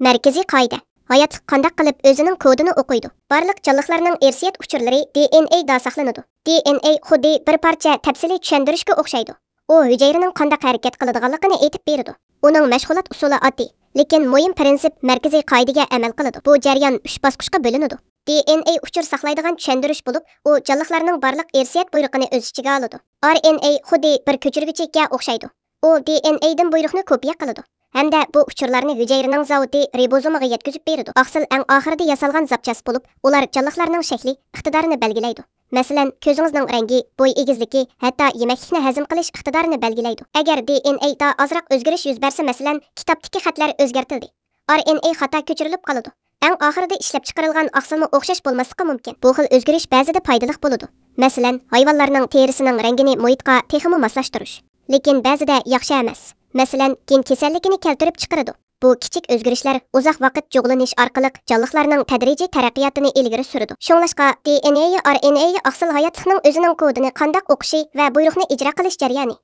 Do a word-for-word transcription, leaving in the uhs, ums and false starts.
مەركىزىي قائىدە. ھاياتلىق قانداق قىلىپ ئۆزىنىڭ كودىنى ئوقۇيدۇ؟ بارلىق جانلىقلارنىڭ ئىرسىيەت ئۇچۇرلىرى دى ئېن ئەي دا ساقلىنىدۇ. دى ئېن ئەي خۇددى بىر پارچە تەپسىلىي چۈشەندۈرۈشكە ئوخشايدۇ. ئۇ ھۈجەيرىنىڭ قانداق ھەرىكەت قىلىدىغانلىقىنى ئېيتىپ بېرىدۇ. ئۇنىڭ مەشغۇلات ئۇسۇلى ئاددىي، لېكىن مۇھىم پىرىنسىپ مەركىزىي قائىدىگە ئەمەل قىلىدۇ. بۇ جەريان ئۈچ باسقۇچقا بۆلۈنىدۇ. دى ئېن ئەي ئۇچۇر ساقلايدىغان چۈشەندۈرۈش بولۇپ، ئۇ جانلىقلارنىڭ بارلىق ئىرسىيەت بۇيرۇقىنى ئۆز ئىچىگە ئالىدۇ. ئار ئېن ئەي خۇددى بىر كۆچۈرگۈچكە ئوخشايدۇ. ئۇ دى ئېن ئەيدىن بۇيرۇقنى كوپىيە قىلىدۇ ھەمدە بۇ ئۇچۇرلارنى ھۈجەيرىنىڭ زاۋۇتى رىبوزومىغا يەتكۈزۈپ بېرىدۇ. ئاقسىل ئەڭ ئاخىرىدا ياسالغان زاپچاس بولۇپ، ئۇلار جانلىقلارنىڭ شەكلى، ئىقتىدارىنى بەلگىلەيدۇ. مەسىلەن، كۆزىڭىزنىڭ رەڭگى، بوي ئېگىزلىكى، ھەتتا يېمەكلىكنى ھەزىم قىلىش ئىقتىدارىنى بەلگىلەيدۇ. ئەگەر دى ئېن ئەيدا ئازراق ئۆزگىرىش يۈز بەرسە، مەسىلەن، كىتابتىكى خەتلەر ئۆزگەرتىلدى، ئار ئېن ئەي خاتا كۆچۈرۈلۈپ قالىدۇ. ئەڭ ئاخىرىدا ئىشلەپچىقىرىلغان ئاقسىلمۇ ئوخشاش بولماسلىقى مۇمكىن. بۇ خىل ئۆزگىرىش بەزىدە پايدىلىق بولىدۇ. مەسىلەن، ھايۋانلارنىڭ تېرىسىنىڭ رەڭگىنى مۇھىتقا تېخىمۇ ماسلاشتۇرۇش. لېكىن بەزىدە ياخشى ئەمەس. مەسىلەن، گېن كېسەللىكىنى كەلتۈرۈپ چىقىرىدۇ. بۇ كىچىك ئۆزگىرىشلەر ئۇزاق ۋاقىت جۇغلىنىش ئارقىلىق جانلىقلارنىڭ تەدرىجىي تەرەققىياتىنى ئىلگىرى سۈرىدۇ. شۇڭلاشقا، دى ئېن ئەي، ئار ئېن ئەي ئاقسىل ھاياتلىقنىڭ ئۆزىنىڭ كودىنى قانداق ئوقۇشى ۋە بۇيرۇقنى ئىجرا قىلىش جەريانى.